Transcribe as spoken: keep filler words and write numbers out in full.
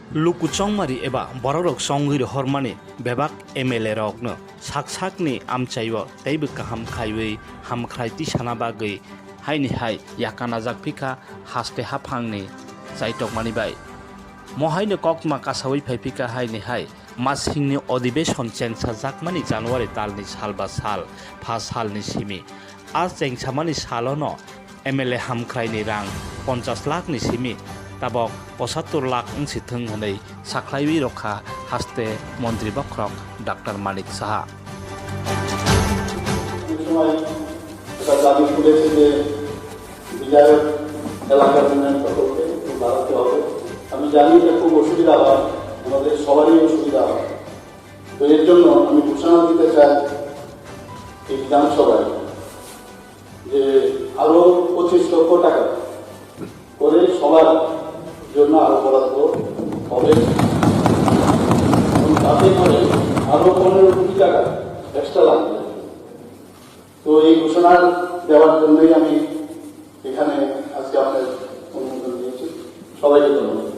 Luku chongmari eba borokrok chongwi rohormani bebak M L A rokno sak sakni amchaio teibo kaham khaiwi hamkhrai tisana bagwi haini hai yakanajak phikha haste haphangni chaitokmani bai. Mohaino koktma kasawi phai phikha haini hai masingni odibeshon chengsajakmani January talni sal ba sal pha salni simi. A chengsamani salono M L A hamkhraini rang ponchas lakh ni simi tabok pochattor lakh wngsi thwng hwnwi sakhlaiwi rwkha haste montri bokhorok Doctor Manik Saha. সময় একটা দাবি তুলেছে যে বিধায়ক এলাকার উন্নয়ন প্রকল্পে একটু বাড়াতে হবে। আমি জানি এটা খুব অসুবিধা হয়, আমাদের সবারই অসুবিধা হয়। তো এর জন্য আমি ঘোষণা দিতে চাই এই বিধানসভায় যে আরো পঁচিশ লক্ষ টাকা করে সবার জন্য আরো বরাদ্দ হবে এবং তাতে করে আরো পনেরো কোটি টাকা এক্সট্রা লাগবে। তো এই ঘোষণা দেওয়ার জন্যই আমি এখানে আজকে আপনার অনুমোদন দিয়েছি। সবাইকে ধন্যবাদ।